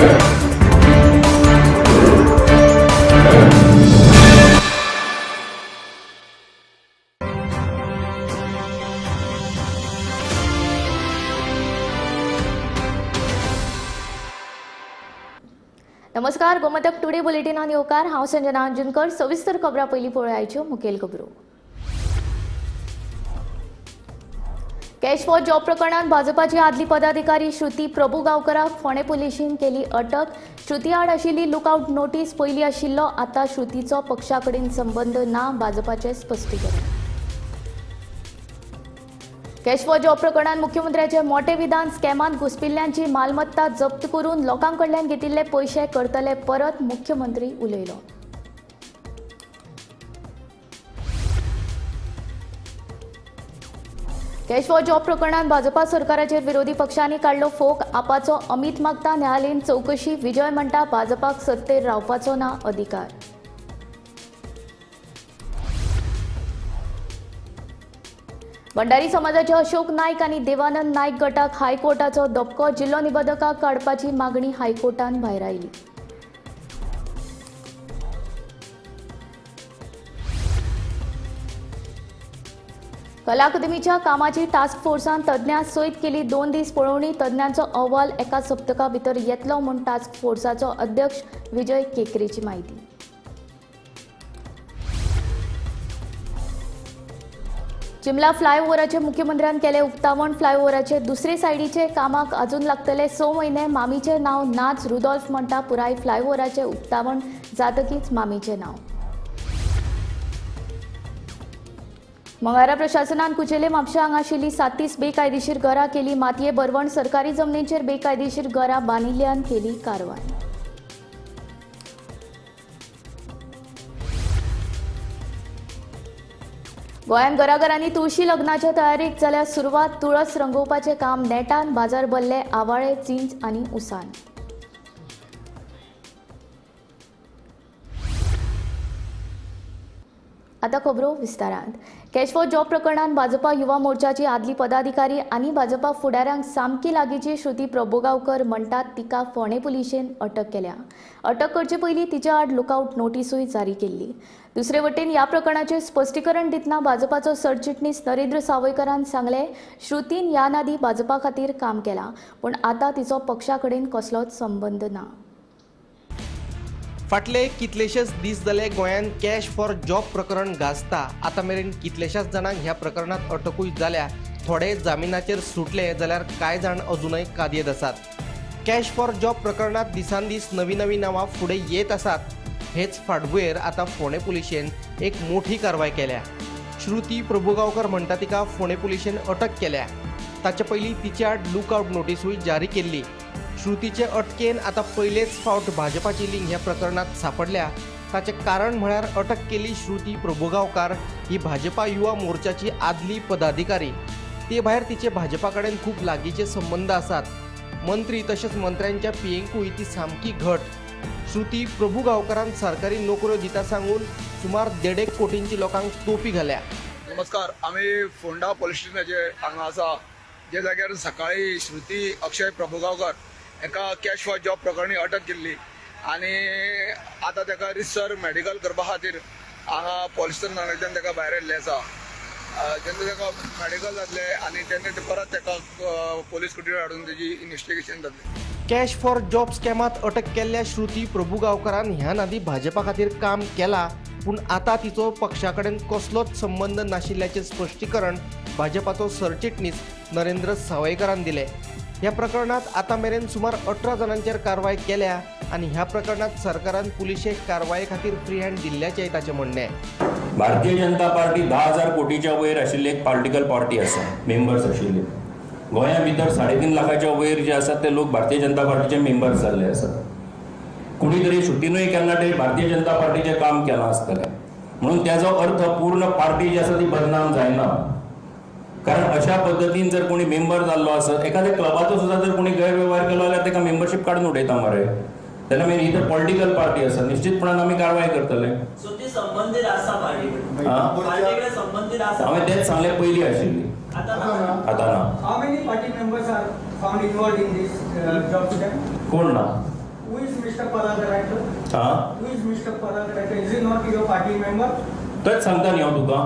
नमस्कार, गोमंतक टुडे बुलेटिनान येवकार. हांव संजना अंजुनकर. सविस्तर खबरां पयलीं पळोवयाच्यो मुखेल खबरो. कॅश फॉर जॉब प्रकरणात भाजपाची आदली पदाधिकारी श्रुती प्रभुगांवकराक फोंडें पुलिशेन केली अटक. श्रुती आड आशिल्ली लुकआउट नोटीस पयली आशिल्लो, आतां श्रुतीचो पक्षा कडेन संबंद ना, भाजपाचें स्पश्टीकरण. कॅश फॉर जॉब प्रकरणात मुख्यमंत्र्याचे मोठे विधान. स्कॅमांत घुसपिल्ल्यांची मालमत्ता जप्त करून लोकां कडल्यान घेतिल्ले पयशे करतले परत, मुख्यमंत्री उलयलो. कॅश फॉर जॉब प्रकरणात भाजपा सरकाराचेर विरोधी पक्षांनी काडलो फोक. आपाचो अमित मागता न्यायालयीन चवकशी. विजय म्हणटा भाजपाक सत्तेर रावपाचो ना अधिकार. भंडारी समाजाचे अशोक नायक आनी देवानंद नायक गटाक हायकोर्टाचो धपको. जिल्लो निबंधकाक काडपाची मागणी हायकोर्टान भायरायली. कला अकादमीच्या कामाची टास्क फोर्सान तज्ञां सयत केली 2 दीस पळोवणी. तज्ञांचो अहवाल एका सप्तका भितर येतलो म्हूण टास्क फोर्साचो अध्यक्ष विजय केकरेची म्हायती. चिमला फ्लायओव्हराचे मुख्यमंत्र्यान केले उक्तावण. फ्लायओव्हराचे दुसरे सायडीचे कामाक अजून लागतले 6 म्हयने. मामीचे नांव नाच, रुदोल्फ म्हणटा पुराय फ्लायओव्हराचे उक्तावण जातकीच मामीचे नांव. मंगारा प्रशासनान कुचेले म्हापशा हांगा आशिल्ली 37 बेकायदेशीर घरां केली मातये भरवण. सरकारी जमनीचेर बेकायदेशीर घरां बांदिल्ल्यान केली कारवाय. गोंयांत घराघरांनी तुळशी लग्नाच्या तयारीक जाल्यार सुरवात. तुळस रंगोवपाचें काम नेटान. बाजार भरले आवाळे, चिंच आनी उसान. आतां खबरो विस्तारांत. कॅश फॉर जॉब प्रकरणांत भाजपा युवा मोर्चाची आदली पदाधिकारी आनी भाजपा फुडाऱ्यांक सामकी लागींची श्रुती प्रभुगांवकर म्हणटात तिका फोंडें पुलिशेन अटक केल्या. अटक करचे पयलीं तिच्या आड लुकआउट नोटिसूय जारी केल्ली. दुसरे वटेन ह्या प्रकरणाचें स्पश्टीकरण दितना भाजपाचो सरचिटणीस नरेंद्र सावयकरान सांगलें, श्रुतीन ह्या आदीं भाजपा खातीर काम केलां, पूण आतां तिचो पक्षा कडेन कसलोच संबंद ना. फाटले कितलेशेच दीस जाले गोंयांत कॅश फॉर जॉब प्रकरण गाजता. आतां मेरेन कितलेशाच जाणांक ह्या प्रकरणांत अटकूय जाल्या. थोडे जामिनाचेर सुटले जाल्यार कांय जाण अजूनय कादयेंत आसात. कॅश फॉर जॉब प्रकरणांत दिसान दीस नवीं नवीं नांवां फुडें येत आसात. हेच फाटभुंयेर आतां फोंडें पुलिशेन एक मोठी कारवाय केल्या. श्रुती प्रभुगांवकर म्हणटा तिका फोंडें पुलिशेन अटक केल्या. ताचे पयलीं तिचे आड लुकआउट नोटिसूय जारी केल्ली. श्रुतीचे अटकेन आतां पयलेच फावट भाजपाची लिंक ह्या प्रकरणांत सांपडल्या. ताचें कारण म्हळ्यार अटक केल्ली श्रुती प्रभुगांवकार ही भाजपा युवा मोर्चाची आदली पदाधिकारी. ते भायर तिचे भाजपा कडेन खूब लागींचे संबंद आसात. मंत्री तशेंच मंत्र्यांच्या पियेंकूय ती सामकी घट. श्रुती प्रभुगांवकारान सरकारी नोकऱ्यो दिता सांगून सुमार 1.5 कोटींची लोकांक तोपी घाल्या. नमस्कार, आमी फोंडा पोलीस स्टेशनाचे हांगा आसा, जे जाग्यार सकाळी श्रुती अक्षय प्रभुगांवकर एका कॅश फॉर जॉब प्रकरणी अटक केल्ली आनी आतां ताका रिसर मेडिकल करपा खातीर हांगा पोलीस स्टेशनाच्यान ताका भायर येयल्लें आसा. जेन्ना ताका मेडिकल जातलें आनी तेन्ना ते परत ताका पोलीस कुटीर हाडून तेजी इन्वेस्टिगेशन जातलें. कॅश फॉर जॉब स्कॅमांत अटक केल्ल्या श्रुती प्रभुगांवकरान ह्यान आदीं भाजपा खातीर काम केलां, पूण आतां तिचो पक्षा कडेन कसलोच संबंद नाशिल्ल्याचें स्पश्टीकरण भाजपाचो सरचिटणीस नरेंद्र सावयकरान दिलें. ह्या प्रकरणांत आतां मेरेन सुमार 18 जाणांचेर कारवाय केल्या आनी ह्या प्रकरणांत सरकारान पुलिशेक कारवाये खातीर फ्री हँड दिल्ल्याचेंय ताचें म्हणणें. भारतीय जनता पार्टी 10,000 कोटीच्या वयर आशिल्ली एक पॉलिटिकल पार्टी आसा, मेंबर्स आशिल्ली. गोंया भितर 3.5 लाखाच्या वयर जे आसात ते लोक भारतीय जनता पार्टीचे मेंबर्स जाल्ले आसात. कोणी तरी श्रुतीनूय केन्ना तरी भारतीय जनता पार्टीचें काम केलां आसतलें, म्हणून त्याचो अर्थ पूर्ण पार्टी जी आसा ती बदनाम जायना. कारण अशा पद्दतीन जर कोणी मेंबर जाल्लो आसत, एखाद्या क्लबाचो सुद्दां जर कोणी गैरवेव्हार केलो जाल्यार ताका मेंबरशीप काडून उडयता मरे. तेन्ना मागीर ही तर पॉलिटिकल पार्टी आसा, निश्चितपणान आमी कारवाय करतले. हांवें तेंच सांगलें, पयलीं आशिल्ली, आतां ना. How many party members are found involved in this job scam? कोण ना? Mr. Parag Raikar? हां. Who is Mr. Parag Raikar? Is he not your party member? तेच सांगता न्ही हांव तुका,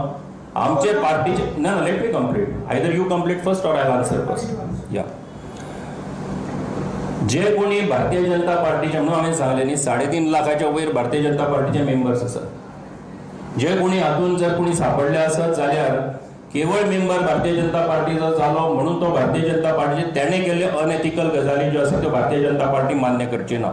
आमचे पार्टीचे. ना, let me complete. Either you complete first or I answer first. या, जे कोणी भारतीय जनता पार्टीचे, म्हणून हांवें सांगलें न्ही, 3.5 लाखाच्या वयर भारतीय जनता पार्टीचे मेंबर्स आसात. जे कोणी हातून जर कोणी सापडले आसत जाल्यार केवळ मेंबर भारतीय जनता पार्टीचो जालो म्हणून तो भारतीय जनता पार्टीचे, तेणे केल्ले अनएथिकल गजाली ज्यो आसा त्यो भारतीय जनता पार्टी मान्य करची ना.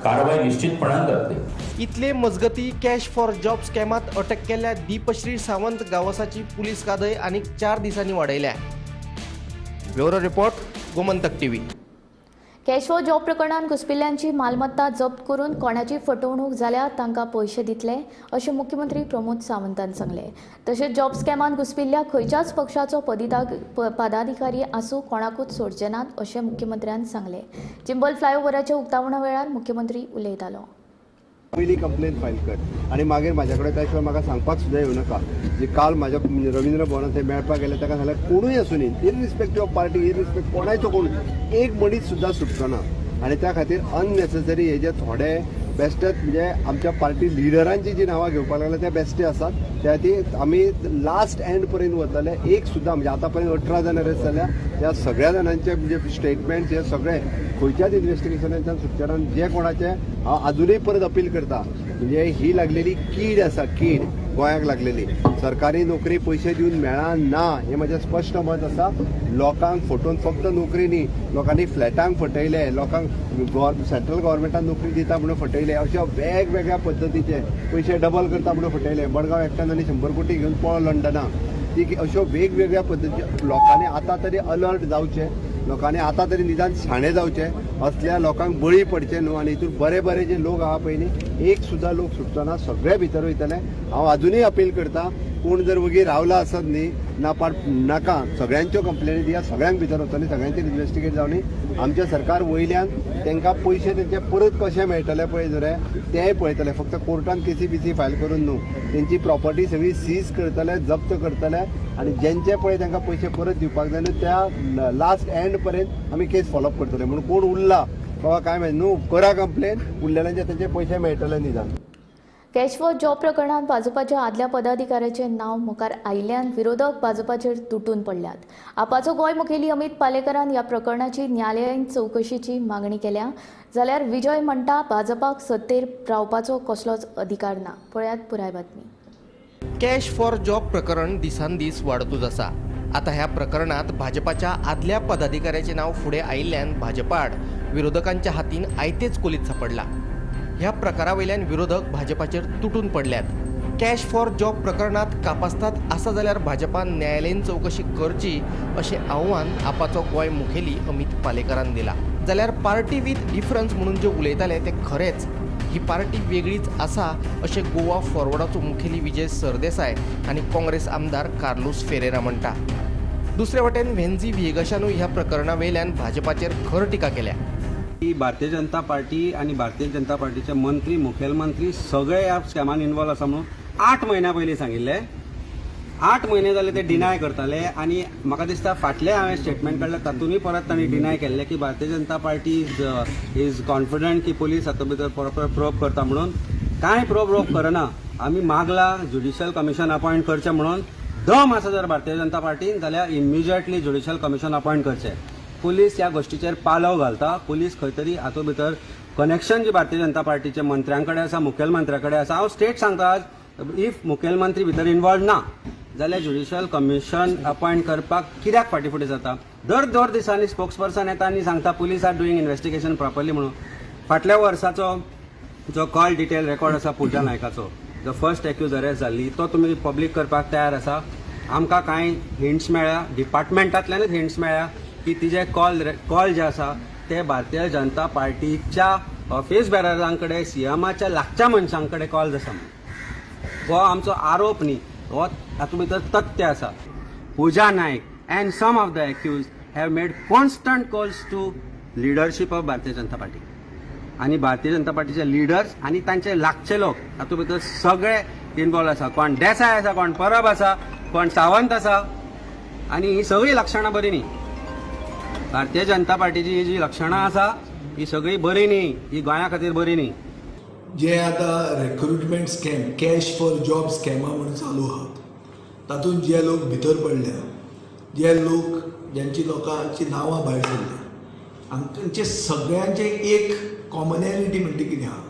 कारवाय निश्चितपणान जातली. इतले मजगती, कॅश फॉर जॉब स्कॅमात अटक केल्ल्या दीपश्री सावंत गावसाची पुलीस कादय आनीक 4 दिसांनी वाडयल्या. Bureau report, Gomantak TV. Cash for job प्रकरणात घुसपिल्ल्यांची मालमत्ता जप्त करून कोणाची फटवणूक जाल्यार तांकां पयशे दितले, अशें मुख्यमंत्री प्रमोद सावंतान सांगलें. तशेंच जॉब स्कॅमांत घुसपिल्ल्या खंयच्याच पक्षाचो पदाधिकारी आसूं, कोणाकूच सोडचे नात, अशें मुख्यमंत्र्यान सांगलें. चिंबल फ्लायओव्हराच्या उक्तावणा वेळार मुख्यमंत्री उलयतालो. पयली कंप्लेन फायल कर आनी मागीर म्हाज्या कडेन. त्या शिवाय म्हाका सांगपाक सुद्दां येवं नाका. जे काल म्हाज्या रवींद्र भवनात थंय मेळपाक गेले, ताका सांगलें, कोणूय आसूं न्ही, इरिस्पेक्टीव ऑफ पार्टी, इरिस्पेक्ट कोणायचो कोण, एक मनीस सुद्दां सुटचो ना. आनी त्या खातीर अननेसेसरी हे जे थोडे बेश्टेच, म्हणजे आमच्या पार्टी लिडरांची जी नांवां घेवपाक लागल्या, ते बेश्टे आसात. त्या खातीर आमी लास्ट एंड पर्यंत वतले. एक सुद्दां, म्हणजे आतां पर्यंत 18 जाण अरेस्ट जाल्या, त्या सगळ्या जाणांचे म्हणजे स्टेटमेंट्स हे सगळे खंयच्याच इन्व्हेस्टिगेशनाच्यान सुटचे ना. आनी जे कोणाचे, हांव अजुनूय परत अपील करता, म्हणजे ही लागलेली कीड आसा, कीड गोंयाक लागलेली, सरकारी नोकरी पयशे दिवन मेळना हें म्हजें स्पश्ट मत आसा. लोकांक फटोवन, फक्त नोकरी न्ही, लोकांनी फ्लॅटांक फटयले, लोकांक सेंट्रल गव्हर्मेंटान नोकरी दिता म्हणून फटयले, अशा वेगवेगळ्या पद्दतीचे पयशे डबल करता म्हणून फटयले. मडगांव एकट्यान आनी 100 कोटी घेवन पळ्ळो लंडनाक. ती अश्यो वेगवेगळ्या पद्दतीचे लोकांनी आतां तरी अलर्ट जावचें. लोकांनी आतां तरी निदान शाणे जावचे, असल्या लोकांक बळी पडचे न्हू. आनी हितून बरे बरे जे लोक आहा पळय न्ही, एक सुद्दां लोक सुटचो ना, सगळे भितर वयतले. हांव अजुनूय अपील करता, कोण जर वगी रावला आसत न्ही, ना पाट नाका, सगळ्यांच्यो कंप्लेनी दिया. सगळ्यांक भितर वतली, सगळ्यांचेर इन्वेस्टिगेट जावनी. आमच्या सरकार वयल्यान तांकां पयशे तेंचे परत कशे मेळटले पळय जरे तेय पळयतले. फक्त कोर्टान केसी बिसी फायल करून न्हू, तेंची प्रॉपर्टी सगळी सीज करतले, जप्त करतले आनी जेंचे पळय तांकां पयशे परत दिवपाक जाय न्हू, त्या लास्ट एंड पर्यंत आमी केस फॉलोअप करतले. म्हणून कोण उरला बाबा काय माहिती न्हू, करा कंप्लेन, उरलेल्यांचे तेंचे पयशे मेळटले निदान. कॅश फॉर जॉब प्रकरणात भाजपाच्या आदल्या पदाधिकाऱ्याचें नांव मुखार आयिल्ल्यान विरोधक भाजपाचेर तुटून पडल्यात. आपाचो गोंय मुखेली अमित पालेकरान ह्या प्रकरणाची न्यायालयीन चवकशीची मागणी केल्या, जाल्यार विजय म्हणटा, भाजपाक सत्तेर रावपाचो कसलोच अधिकार ना. पळयात पुराय बातमी. कॅश फॉर जॉब प्रकरण दिसान दीस वाडतूच आसा. आतां ह्या प्रकरणात भाजपाच्या आदल्या पदाधिकाऱ्याचें नांव फुडें आयिल्ल्यान भाजपा आड विरोधकांच्या हातीन आयतेच कोलीत सापडला. ह्या प्रकारा वयल्यान विरोधक भाजपाचेर तुटून पडल्यात. कॅश फॉर जॉब प्रकरणात कापास्ताद आसा जाल्यार भाजपान न्यायालयीन चवकशी करची, अशें आव्हान आपाचो गोंय मुखेली अमित पालेकरान दिला. जाल्यार पार्टी विथ डिफरन्स म्हणून जे उलयताले ते खरेंच ही पार्टी वेगळीच आसा, अशें गोवा फॉरवर्डाचो मुखेली विजय सरदेसाय आनी काँग्रेस आमदार कार्लूस फेरेरा म्हणटा. दुसरे वटेन व्हेन्झी व्हिएगशानूय ह्या प्रकरणा वयल्यान भाजपाचेर खर टिका केल्या. ही भारतीय जनता पार्टी आनी भारतीय जनता पार्टीचे मंत्री, मुखेलमंत्री सगळे ह्या स्कॅमान इन्वॉल्व आसा म्हणून 8 म्हयन्या पयलीं सांगिल्लें. 8 म्हयने जाले ते डिनाय करताले. आनी म्हाका दिसता फाटले हांवें स्टेटमेंट काडलें, तातूंतय परत तांणी डिनाय केल्लें की Bharatiya Janata party is confident की पुलीस हातूंत भितर प्रॉपर प्रोब करता म्हणून. कांय प्रोब रोब करना. आमी मागला ज्युडिशियल कमिशन अपॉयंट करचें म्हणून. दम आसा जर भारतीय जनता पार्टीन जाल्यार इमिजिएटली ज्युडिशियल कमिशन अपॉयंट करचें. पुलीस ह्या गोश्टीचेर पालव घालता. पुलीस खंय तरी हातूंत भितर कनेक्शन जी भारतीय जनता पार्टीचे मंत्र्यां कडेन आसा, मुखेलमंत्र्या कडेन आसा. हांव स्ट्रेट सांगता आज, if मुखेलमंत्री भितर इन्वॉल्व ना जाल्यार ज्युडिशियल कमिशन अपॉयंट करपाक कित्याक फाटीं फुडें जाता? दर दर दिसांनी स्पोक्स पर्सन येता आनी सांगता, police are doing investigation properly म्हणून. फाटल्या वर्साचो जो कॉल डिटेल रेकॉर्ड आसा पुजा नायकाचो, जो फर्स्ट एक्यूज अरेस्ट जाल्ली, तो तुमी पब्लीक करपाक तयार आसा? आमकां कांय हिंट्स मेळ्ळ्या, डिपार्टमेंटांतल्यानूच हिंट्स मेळ्ळ्या की तिजे कॉल जे आसा ते भारतीय जनता पार्टीच्या ऑफिस बेररां कडेन, सीएमाच्या लागच्या मनशां कडेन कॉल्स आसा म्हणून. हो आमचो आरोप न्ही, हो हातूंत भितर तथ्य आसा. Pooja Naik and some of the accused have made constant calls to leadership of Bharatiya Janata Party. आनी भारतीय जनता पार्टीचे लिडर्स आनी तांचे लागचे लोक हातूंत भितर सगळे इनवॉल्व आसा. कोण देसाय आसा, कोण परब आसा, कोण सावंत आसा. आनी ही सगळीं लक्षणां बरी न्ही. भारतीय जनता पार्टीची ही जी लक्षणां आसा ही सगळी बरी न्ही, ही गोंया खातीर बरी न्ही. जे आतां recruitment scam, cash for job स्कॅमां म्हूण चालू आहात, तातूंत जे लोक भितर पडल्या, जे लोक ज्यांची लोकांची नांवां भायर सरल्या, हांचे सगळ्यांचे एक कॉमनॅलिटी म्हणटा कितें आहा,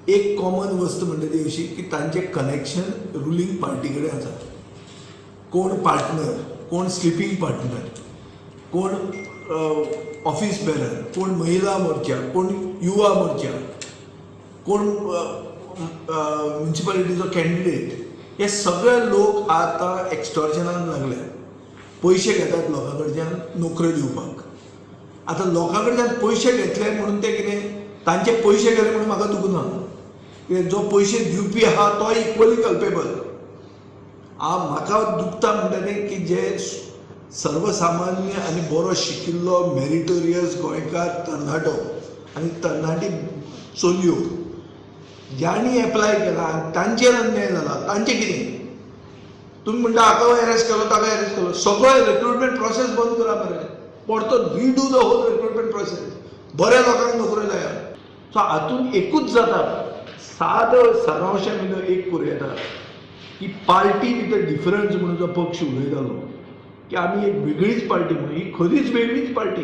एक कॉमन वस्त म्हणटा ती अशी की तांचें कनेक्शन रुलींग पार्टी कडेन आसा. कोण पार्टनर, कोण स्लिपींग पार्टनर, कोण ऑफिस बेरर, कोण महिला मोर्चा, कोण युवा मोर्चा, कोण म्युनिसिपालिटीचो कॅन्डिडेट, हे सगळे लोक आतां एक्स्टॉर्शनान लागले. पयशे घेतात लोकां कडच्यान नोकऱ्यो दिवपाक. आतां लोकां कडच्यान पयशे घेतले म्हणून ते कितें तांचे पयशे गेले म्हणून म्हाका दुखना, कित्याक जो पयशे दिवपी आहा तो इक्वली कल्पेबल. म्हाका दुखता म्हणटा तें की जे सर्वसामान्य आनी बरो शिकिल्लो मेरिटोरियस गोंयकार तरणाटो आनी तरणाटी चलयो ज्यांनी एप्लाय केला आनी तांचेर अन्याय जाला, तांचें कितें? तुमी म्हणटा हाका एरेस्ट केलो, ताका एरेस्ट केलो, सगळो रिक्रुटमेंट प्रोसेस बंद करा मरे, परतो redo the whole recruitment process, बऱ्या लोकांक नोकऱ्यो लायात. सो हातूंत एकूच जाता, सादो सारांशा भितर एक करूं येता की पार्टी विथ अ डिफरन्स म्हणून जो पक्ष उलयतालो की आमी एक वेगळीच पार्टी म्हणून, ही खरीच वेगळीच पार्टी,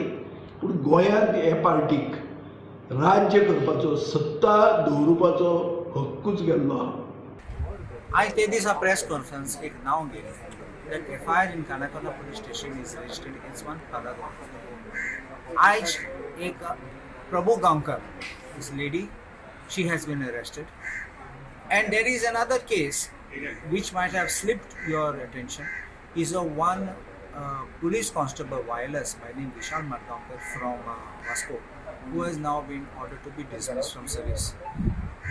पूण गोंयांत हे पार्टीक राज्य करपाचो, सत्ता दवरुपाचो हक्कूच गेल्लो आहा. आयज ते दिसा प्रेस कॉन्फरन्स एक नांव गेलें that FIR in Canacona police station is registered against one Prahlad. आयज एक Prabhu Gaonkar, this lady, she has been arrested. And there is another case which might have slipped your attention, is a one police constable wireless by name Vishal Madgaonkar from Vasco, who has now been ordered to be dismissed from service.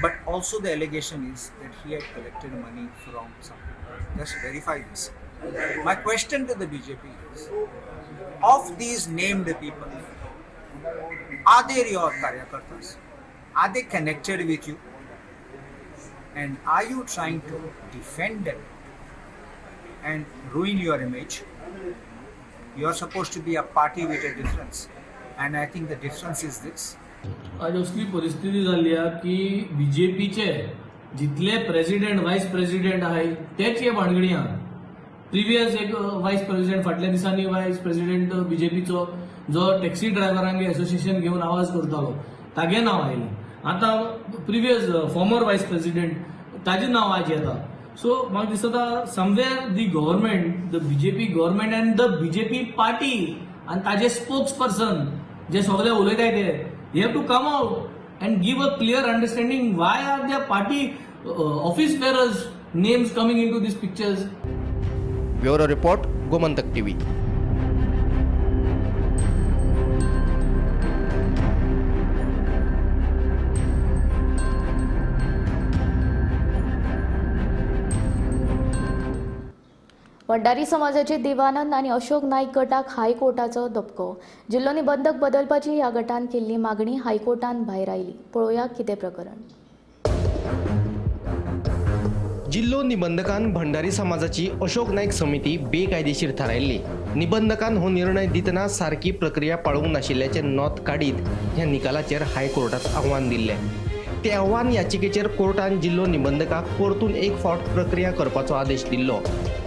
But also the allegation is that he had collected money from some people. Just verify this. My question to the BJP is, of these named people, are they your karyakartas? Are they connected with you? And are you trying to defend them and ruin your image? You are supposed to be a party with a difference. And I think the difference is this. आज असली परिस्थिती जाल्ली आहा की बीजेपीचे जितले president, voice president आहाय तेच हे भानगडी आहा. प्रिवियस एक वायस प्रेसिडेंट, फाटल्या दिसांनी वायस प्रेसिडेंट बीजेपीचो जो टॅक्सी ड्रायव्हरांगे एसोसिएशन घेवन आवाज करतालो तागे नांव आयलें. आतां प्रिवियस फॉर्मर वायस प्रेसिडेंट ताजें नांव आज येता. सो म्हाका दिसता somewhere the government, the BJP government and the BJP party आनी ताजे स्पोक्स पर्सन जे सगळे उलयताय ते, they have to come out and give a clear understanding why are their party office bearers names coming into these pictures. Bureau report, Gomantak TV. Bhandari समाजाचे देवानंद आनी अशोक नाईक गटाक हायकोर्टाचो धपको. जिल्लो निबंधक बदलपाची ह्या गटान केल्ली मागणी हायकोर्टान भायर आयली. पळोवया कितें प्रकरण. जिल्लो निबंधकान भंडारी समाजाची अशोक नाईक समिती बेकायदेशीर थारायल्ली. निबंधकान हो निर्णय दितना सारकी प्रक्रिया पाळूंक नाशिल्ल्याचें नोंद काडीत ह्या निकालाचेर हायकोर्टात आव्हान दिल्लें. ते आव्हान याचिकेचेर कोर्टान जिल्लो निबंधकाक परतून एक फावट प्रक्रिया करपाचो आदेश दिल्लो.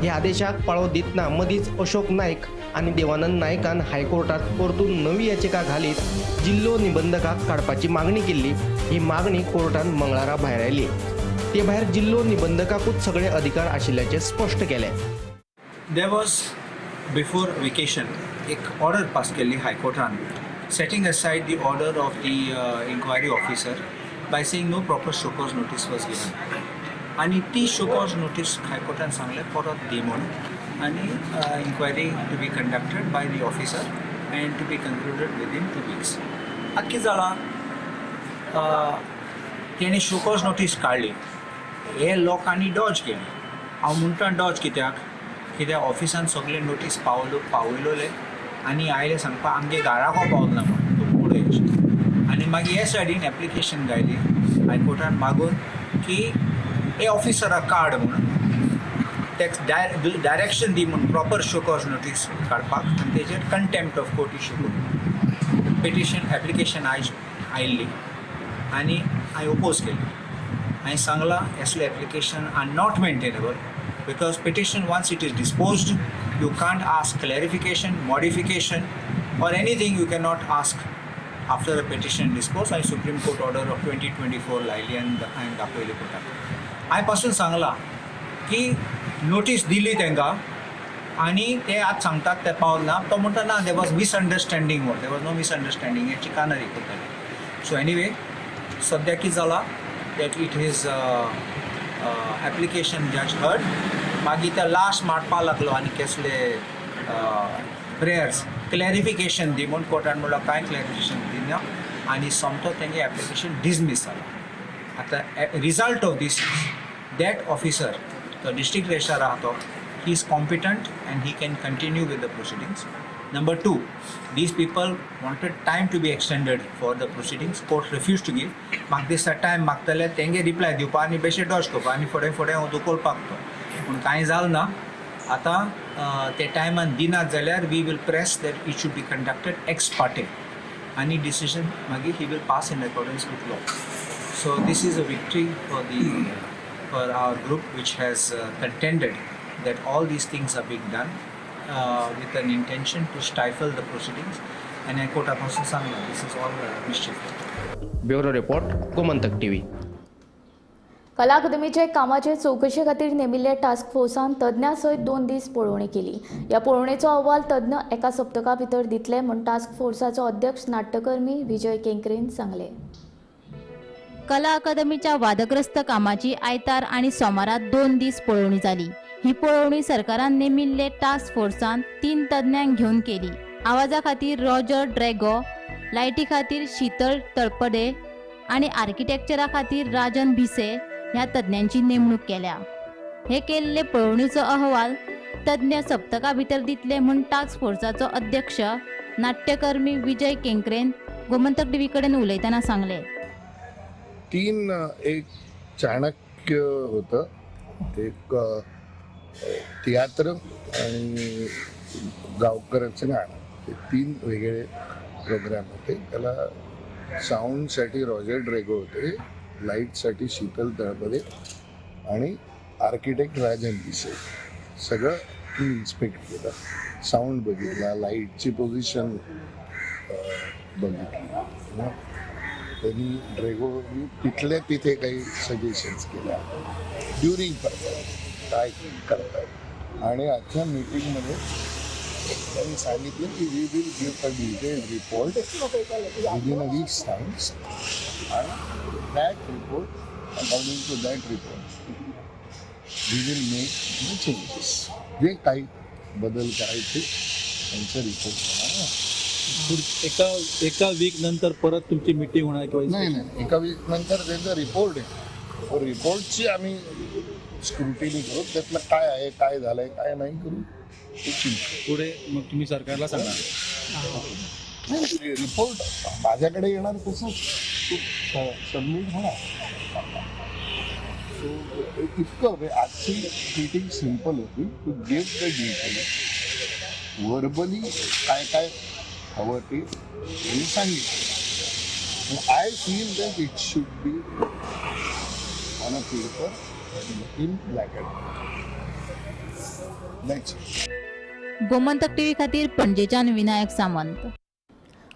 ह्या आदेशाक पाळो दितना मदींच अशोक नाईक आनी देवानंद नायकान हायकोर्टात परतून नवी याचिका घालीत जिल्लो निबंधकाक काडपाची मागणी केल्ली. ही मागणी कोर्टान मंगळारा भायर आयली. ते भायर जिल्लो निबंधकाकूच सगळे अधिकार आशिल्ल्याचें स्पश्ट केलें. There was before vacation एक ऑर्डर पास केल्ली हायकोर्टान, setting aside the order of the inquiry officer by saying no proper show cause notice was given. आनी ती शोकॉज नोटीस हायकोर्टान सांगलें परत दी म्हणून, आनी inquiry to be conducted by the officer and to be concluded within 2 weeks. आतां कितें जालां, तेणी शोकॉज नोटीस काडली, हे लोकांनी डॉज केली. हांव म्हणटा डॉज कित्याक, कित्याक ऑफिसान सगळे नोटीस पावयलोले आनी आयले सांगपाक आमगे घराको पावल ना म्हण तूं उडय अशें. आनी मागीर हे सायडीन एप्लिकेशन घायली हायकोर्टान मागून की हे ऑफिसराक काड म्हणून, तेका डायरेक्शन दी म्हूण प्रॉपर शोकॉज नोटीस काडपाक आनी तेजेर कंटेम्प्ट ऑफ कोर्ट इशू करून. पिटिशन एप्लिकेशन आयज आयिल्ली आनी हांवें ओपोज केली. हांवें सांगलां असले application are not maintainable because petition once it is disposed you can't ask clarification, modification or anything. You cannot ask after a petition dispose. हांवें सुप्रीम कोर्ट ऑर्डर ऑफ 2024 लायली आनी हांवें दाखयली कोर्टाक. हांवें पासून सांगलां की नोटीस दिली तांकां आनी ते आज सांगतात ते पावल ना. तो म्हणटा ना, there was misunderstanding. What, there was no misunderstanding. हे चिकानरी करताले. सो एनिवे, सद्या कितें जालां that it is application judge heard. मागीर ते लास्ट मांडपा लागलो आनी कसले प्रेयर्स क्लॅरिफिकेशन दी म्हूण. कोर्टान म्हणल्यार कांय क्लॅरिफिकेशन दिना आनी सोमतो तेंगे एप्लिकेशन डिसमीस जाला. आतां result of this, that officer, तो डिस्ट्रिक्ट रजिस्ट्रार आहा तो he is competent and he can continue with the proceedings. Number two, these people wanted time to be extended for the proceedings. Court refused to give. म्हाका दिसता time मागतले तेंगे reply दिवपा आनी बेश्टे Dodge करपा आनी फुडें फुडें धुकोलपाक तो, पूण कांय जालें ना. आतां ते टायमान दिनात जाल्यार we will press that it should be conducted ex parte आनी डिसिजन मागीर he will pass in accordance with law. So this is a victory for our group, which has contended that all these things are being done with an intention to stifle the proceedings. And I quote पासून सांगला, this is all mischief. Bureau report, Gomantak TV. कला अकादमीचे कामाचे चवकशे खातीर नेमिल्ले task फोर्सान तज्ञां सयत 2 दीस पळोवणी केली. ह्या पळोवणेचो अहवाल तज्ञ एका सप्तका भितर दितले म्हूण टास्क फोर्साचो अध्यक्ष नाट्यकर्मी विजय केंकरेन सांगलें. कला अकादमीच्या वादग्रस्त कामाची आयतार आनी सोमारा 2 दीस पळोवणी जाली. ही पळोवणी सरकारान नेमिल्ले टास्क फोर्सान 3 तज्ञांक घेवन केली. आवाजा खातीर रॉजर ड्रेगो, लायटी खातीर शीतल तळपडे आनी आर्किटेक्चरा खातीर राजन भिसे ह्या तज्ञांची नेमणूक केल्या. हे केल्ले पळोवणीचो अहवाल तज्ञ सप्तका भितर दितले म्हूण टास्क फोर्साचो अध्यक्ष नाट्यकर्मी विजय केंकरेन गोमंतक टीव्ही कडेन उलयतना सांगले. 3 एक चाणक्य होतं, एक तियात्र आणि गावकऱ्याचं गाणं, हे 3 वेगळे प्रोग्राम होते. त्याला साऊंडसाठी रॉजर ड्रेगो होते, लाईटसाठी शीतल तळपदे आणि आर्किटेक्ट राजन भिसे. सगळं मी इन्स्पेक्ट केलं, साऊंड बघितला, लाईटची पोझिशन बघितली. त्यांनी ड्रेगोनी तिथल्या तिथे काही सजेशन्स केल्या ड्युरिंग परफॉर्मन्स काय करतायत. आणि आजच्या मीटिंगमध्ये त्यांनी सांगितलं की we will give a detailed report within a weeks times आणि that report, according to that report we will make the changes. जे काही बदल करायचे त्यांचा रिपोर्ट होणार. एका वीक नंतर परत तुमची मीटिंग होणार किंवा? नाही नाही, एका वीक नंतर त्यांचा रिपोर्ट आहे, रिपोर्टची आम्ही स्क्रुटिनी करू, त्यातलं काय आहे, काय झालंय, काय नाही करू पुढे मग तुम्ही सरकारला सांगणार. नाही, रिपोर्ट माझ्याकडे येणार तसंच सबमिट होणार. सो इतकं आजची मीटिंग सिम्पल होती, to give the detail verbally काय काय हवं ते मी सांगितलं. I feel that it should be on a paper in black and white. Gomantak TV खातीर पणजेच्यान विनायक सामंत.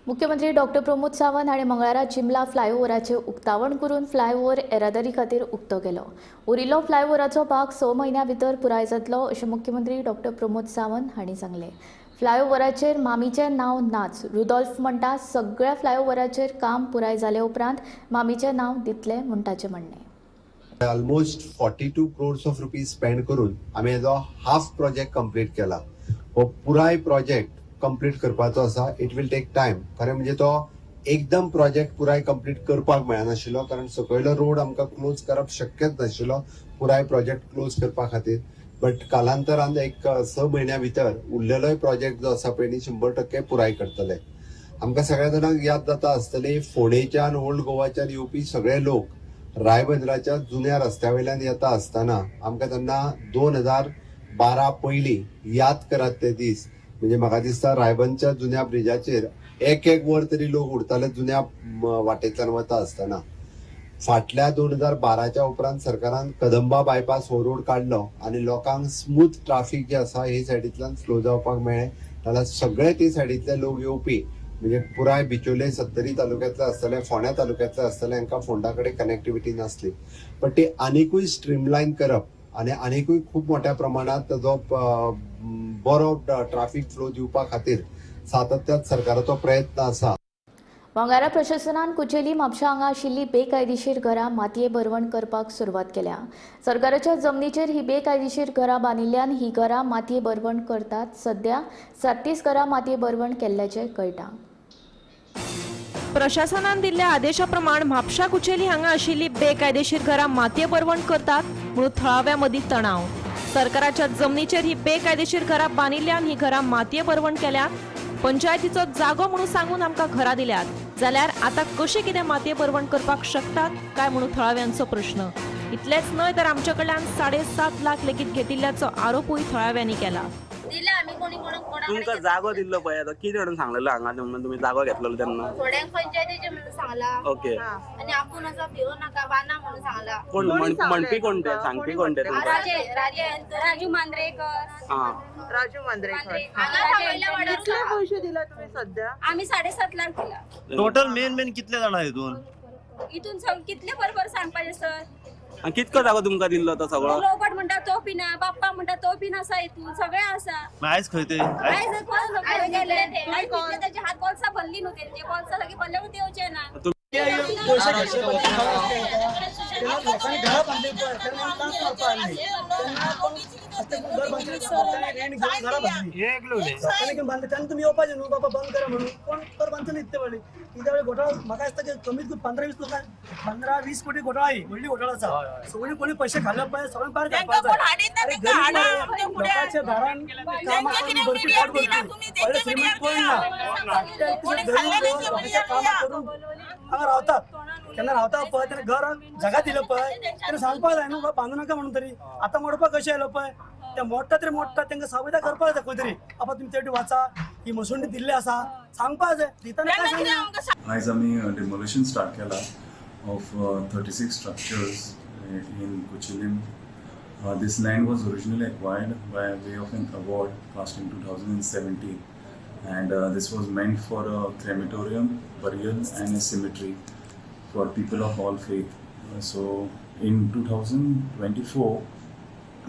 मुख्यमंत्री डॉक्टर प्रमोद सावंत हाणें मंगळारा चिमला फ्लायओव्हराचें उक्तावण करून फ्लायओव्हर येरादारी खातीर उक्तो केलो. उरिल्लो फ्लायओव्हराचो भाग 6 म्हयन्यां भितर पुराय जातलो अशें मुख्यमंत्री डॉक्टर प्रमोद सावंत हांणी सांगलें. फ्लायओव्हराचेर मामीचें नांव नाच, रुदोल्फ म्हणटा सगळ्या फ्लायओव्हराचेर काम पुराय जाले उपरांत मामीचें नांव दितले म्हूण ताचें म्हणणें. Almost 42 crores of rupees spend करून आमी हेजो हाफ प्रोजेक्ट कंप्लीट केला. हो पुराय प्रोजेक्ट कंप्लीट करपाचो आसा. It will take time. खरें म्हणजे तो एकदम प्रोजेक्ट पुराय कंप्लीट करपाक मेळनाशिल्लो, कारण सकयलो रोड आमकां क्लोज करप शक्यच नाशिल्लो पुराय प्रोजेक्ट क्लोज करपा खातीर. बट कालांतरान एक 6 म्हयन्या भितर उरलेलोय प्रोजेक्ट जो आसा पळय न्ही 100% पुराय करतले. आमकां सगळ्या जाणांक याद जाता आसतली, फोंडेच्यान ओल्ड गोवाच्यान येवपी सगळे लोक रायबंदराच्या जुन्या रस्त्या वयल्यान येता आसतना आमकां तेन्ना 2012 पयलीं याद करात ते दीस. म्हणजे म्हाका दिसता रायबंदच्या जुन्या ब्रिजाचेर एक एक वर तरी लोक उरताले जुन्या वाटेंतल्यान वता आसतना. फाटल्या 2012च्या उपरांत सरकारान कदंबा बायपास हो रोड काडलो आनी लोकांक स्मूथ ट्राफीक जे आसा हे सायडींतल्यान फ्लो जावपाक मेळ्ळें. नाल्यार सगळे ते सायडींतले लोक येवपी म्हणजे पुराय बिचोले सत्तरी तालुक्यांतले आसतले, फोंड्या तालुक्यांतले आसतले, हांकां फोंडा कडेन कनेक्टिविटी नासली. पण ती आनिकूय स्ट्रीमलायन करप आनी आनिकूय खूब मोठ्या प्रमाणात ताजो बरो ट्राफीक फ्लो दिवपा खातीर सातत्यात सरकाराचो प्रयत्न आसा. वांगारा प्रशासनान कुचेली म्हापशा हांगा आशिल्ली बेकायदेशीर घरां मातये भरवण करपाक सुरवात केल्या. सरकाराच्या जमनीचेर ही बेकायदेशीर घरां बांदिल्ल्यान ही घरां मातये भरवण करतात. सध्या 37 घरां मातये भरवण केल्ल्याचें कळटा. प्रशासनान दिल्ल्या आदेशा प्रमाण म्हापशा कुचेली हांगा आशिल्ली बेकायदेशीर घरां मातये भरवण करतात म्हणून थळाव्या मदीं तणाव. सरकाराच्या जमनीचेर ही बेकायदेशीर घरां बांदिल्ल्यान ही घरां मातये भरवण केल्यात. पंचायतीचो जागो म्हणून सांगून आमकां घरां दिल्यात जाल्यार आतां कशें कितें मातये भरवण करपाक शकतात काय म्हणून थळाव्यांचो प्रश्न. इतलेंच न्हय तर आमच्या कडल्यान 7.5 लाख लेगीत घेतिल्ल्याचो आरोपूय थळाव्यांनी केला. तुमकां जागो दिल्लो पळय तो कितें म्हणून सांगलेलो हांगा तुमी जागो घेतलेलो तेन्ना? थोड्यांक पंचायतीचे म्हणून सांगला. ओके. आनी आपूण असो भिवू नाका बाना म्हणून सांगला. कोण म्हणपी कोण ते सांगपी कोण ते तुमकां? राजू मांद्रेकर. राजू मांद्रेकर. कितले पैसे दिला तुम्ही सध्या? आम्ही 7.5 लाख दिला. टोटल मेन मेन कितले जाणां हितून? इतून कितले बरोबर सांगपाचें सर? कितको जागो तुमकां दिल्लो तो सगळो? लोबट म्हणटा तो पिना, बाप्पा म्हणटा तो पिना आसा, हितून सगळे आसा. आयज खंय ते? आयज गेले तेजे हात बोल्सां भरली न्हू, तेंचे बोल्सां सगळीं भरले म्हणून येवचे ना. लोकांनी घरां बांदली पळय तेन्ना तांक मारपा आसली तेन्ना घर बांदले रेंट घेवन घरां बांदली लोकांनी बांदले तेन्ना तुमी येवपाचें न्हू बाबा बंद करा म्हणून. कोण घर बांदतले इतले व्हडली कित्या वेळ घोटाळा म्हाका दिसता की कमीत कमी 15-20 लोकांक 15-20 कोटी घोटाळा ही व्हडली घोटाळा आसा. सगळीं कोणी पयशे खाल्ले पळय सगळ्यांक भायर काडपाक जाय. गरीब लोकांच्या दारान कामां करून भरपी पोट भरपी श्रीमंत कोण ना. गरीब लोकांच्या कामां करून हांगा रावतात. केन्ना रावता पळय तेन्ना घर जगा दिलं पळय तेन्ना सांगपाक जाय न्हू बांदू नाका म्हणून तरी. आतां मोडपाक कशें आयलो पळय ते मोडटा तरी मोडटा तेंकां सावयता करपाक जाय खंय तरी. बाबा तुमी तेटी वाचा ही मसुंडी दिल्ली आसा सांगपाक जाय दितना काय सांगना. आयज आमी डिमोलिशन स्टार्ट केला of 36 structures in Cuchilem. This land was originally acquired by way of an award passed in 2017, and this was meant for a crematorium, burial and a cemetery for people of all faith. So in 2024,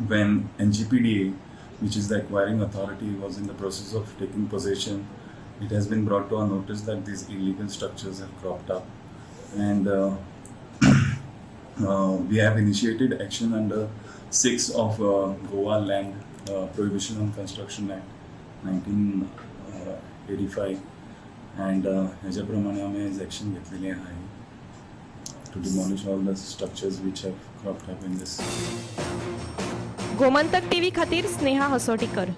when NGPDA, which is the acquiring authority, was in the process of taking possession, it has been brought to our notice that these illegal structures have cropped up, and we have initiated action under 6 of Goa Land Prohibition on Construction Act 1985, and ह्याच्या प्रमाणे आमी आयज action घेतलेली आहे to demolish all the structures which have cropped up in this. Gomantak TV खातीर स्नेहा हसोटीकर.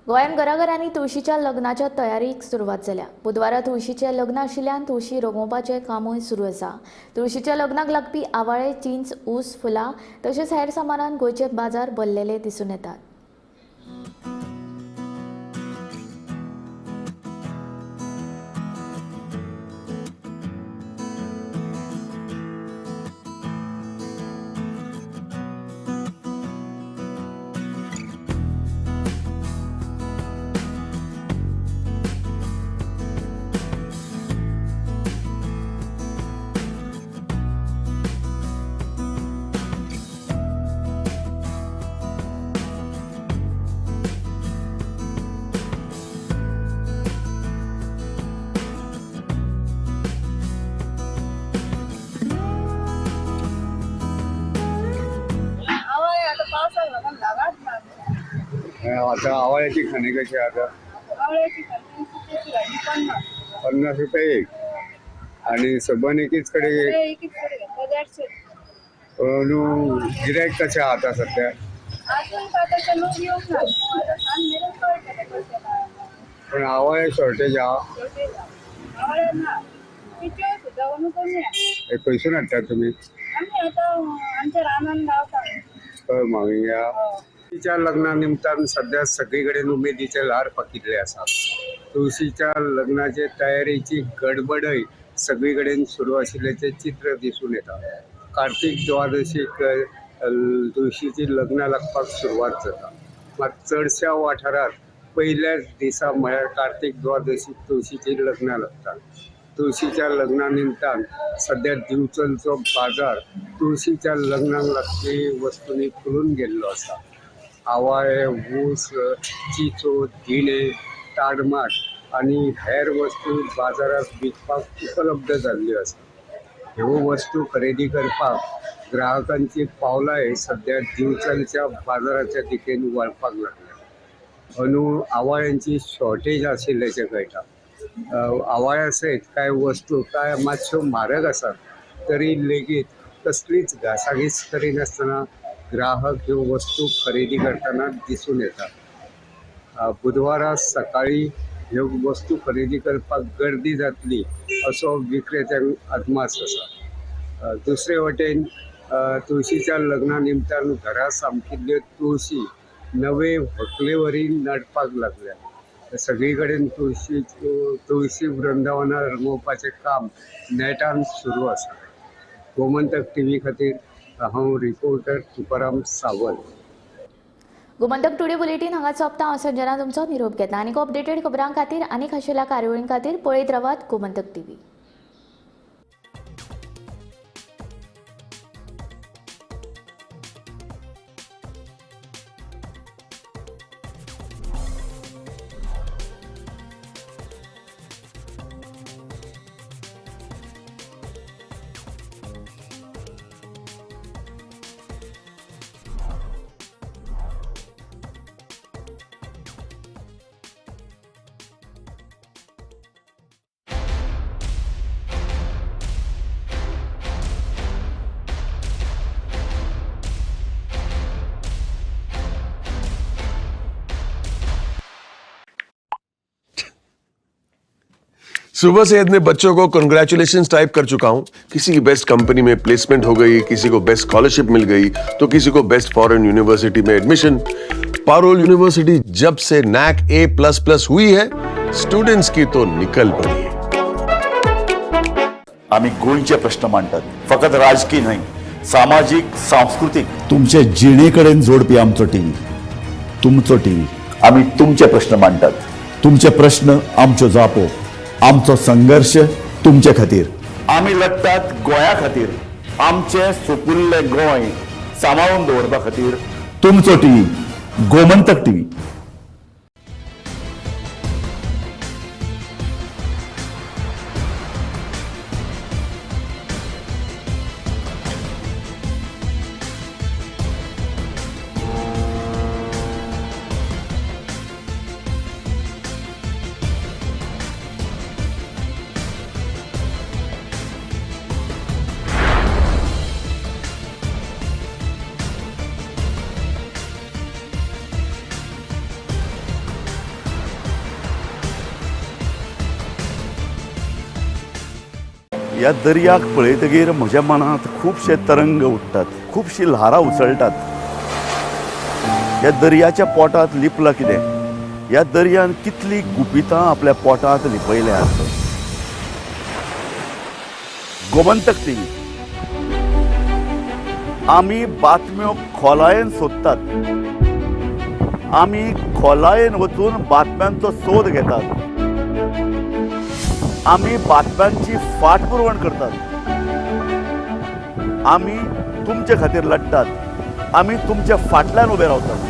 गोंयांत घराघरांनी तुळशीच्या लग्नाच्या तयारीक सुरवात जाल्या. बुधवारा तुळशीचें लग्न आशिल्ल्यान तुळशी रंगोवपाचें कामूय सुरू आसा. तुळशीच्या लग्नाक लागपी आवाळे, चिंच, ऊस, फुलां तशेंच हेर सामानान गोंयचे बाजार भरलेले दिसून येतात. आता आवाळ्याची खाणी कशी आता? 50 रुपये एक. आणि सबन एकीच कडे गिरायक कशें आता सध्या? पण आवाळे शॉर्टेज आहा. खंयसून हाडटा तुमी? हय माविंग्या. तिच्या लग्ना निमतान सध्या सगळी कडेन उमेदीचे ल्हार पाकिल्ले आसा. तुळशीच्या लग्नाचे तयारेची गडबडय सगळी कडेन सुरू आशिल्ल्याचें चित्र दिसून येता. कार्तीक द्वादशीक तुळशीची लग्नां लागपाक सुरवात जाता. मात चडश्या वाठारांत पयल्याच दिसा म्हळ्यार कार्तीक द्वादशीक तुळशीची लग्नां लागतात. तुळशीच्या लग्ना निमतान सद्या दिवचलचो बाजार तुळशीच्या लग्नाक लागपी वस्तूंनी फुलून गेल्लो आसा. आवाळे, ऊस, चिचो, दिणे, ताडमाट आनी हेर वस्तू बाजारांत विकपाक उपलब्ध जाल्ल्यो आसा. ह्यो वस्तू खरेदी करपाक ग्राहकांची पावलांय सद्या दिवचलच्या बाजाराच्या दिकेन वळपाक लागल्या. अंदू आवाळ्यांची शॉर्टेज आशिल्ल्याचें कळटा. आवाळ्या सयत कांय वस्तू कांय मातश्यो म्हारग आसात तरी लेगीत कसलीच घासाघीस करिनासतना ग्राहक ह्यो वस्तू खरेदी करतना दिसून येता. बुधवारा सकाळी ह्यो वस्तू खरेदी करपाक गर्दी जातली असो विक्रेत्यांक अदमास आसा. दुसरे वटेन तुळशीच्या लग्ना निमतान घरा सामकिल्ल्यो तुळशी नवे व्हंकलेवरी नडपाक लागल्या. सगळी कडेन तुळशी वृंदावनां रंगोवपाचें काम नेटान सुरू आसा. गोमंतक टीव्ही खातीर हांव reporter Tukaram Sawant. Gomantak today bulletin हांगा सोंपता. हांव संजना तुमचो निरोप घेता. आनीक अपडेटेड खबरां खातीर आनी खाशेल्या कार्यावळीं खातीर पळयत रावात गोमंतक टीव्ही. सुबह से इतने बच्चों को कंग्रेचुलेशंस टाइप कर चुका हूं. किसी की बेस्ट कंपनी में प्लेसमेंट हो गई, किसी को बेस्ट स्कॉलरशिप मिल गई, तो किसी को बेस्ट फॉरेन यूनिवर्सिटी में एडमिशन. पारोल यूनिवर्सिटी जब से नैक A++ हुई है, स्टूडेंट्स की तो निकल पड़ी है. आमी गोंयचे प्रश्न मांडटात, फकत राजकीय न्हय, सामाजीक, सांस्कृतीक. तुमचे जिणे कडेन जोडपी आमचो टीव्ही, तुमचो टीव्ही. आमी तुमचे प्रश्न मांडटात, तुमचे प्रश्न आमच्यो जापो, आमचो संघर्ष तुमचे खातीर. आमी लढटात गोंया खातीर, आमचें सुपुल्लें गोंय सांबाळून दवरपा खातीर. तुमचो टीव्ही, गोमंतक टीव्ही. ह्या दर्याक पळयतगीर म्हज्या मनांत खुबशे तरंग उठ्ठात, खुबशीं ल्हारां उसळटात. ह्या दर्याच्या पोटांत लिपलां कितें? ह्या दर्यान कितलीं गुपितां आपल्या पोटांत लिपयल्यांत. गोमंतक टीव्ही, आमी बातम्यो खोलायेन सोदतात, आमी खोलायेन वचून बातम्यांचो सोद घेतात, आमी बातम्यांची फाटपुरवण करतात, आमी तुमचे खातीर लढटात, आमी तुमच्या फाटल्यान उबे रावतात.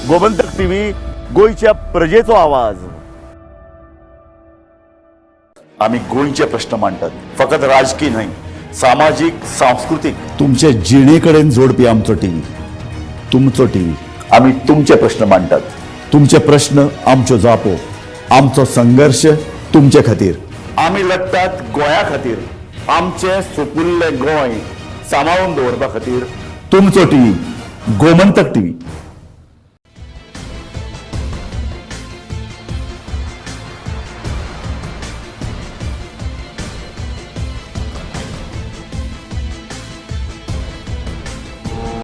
गोमंतक टीव्ही, गोंयच्या प्रजेचो आवाज. आमी गोंयचे प्रश्न मांडटात, फकत राजकीय न्हय, सामाजीक, सांस्कृतीक. तुमचे जिणे कडेन जोडपी आमचो टीव्ही, तुमचो टीव्ही. आमी तुमचे प्रश्न मांडटात, तुमचे प्रश्न आमच्यो जापो, आमचो संघर्ष तुमचे खातीर. आमी लढटात गोंया खातीर, आमचें सुपुल्लें गोंय सांबाळून दवरपा खातीर. तुमचो टीव्ही, गोमंतक टीव्ही.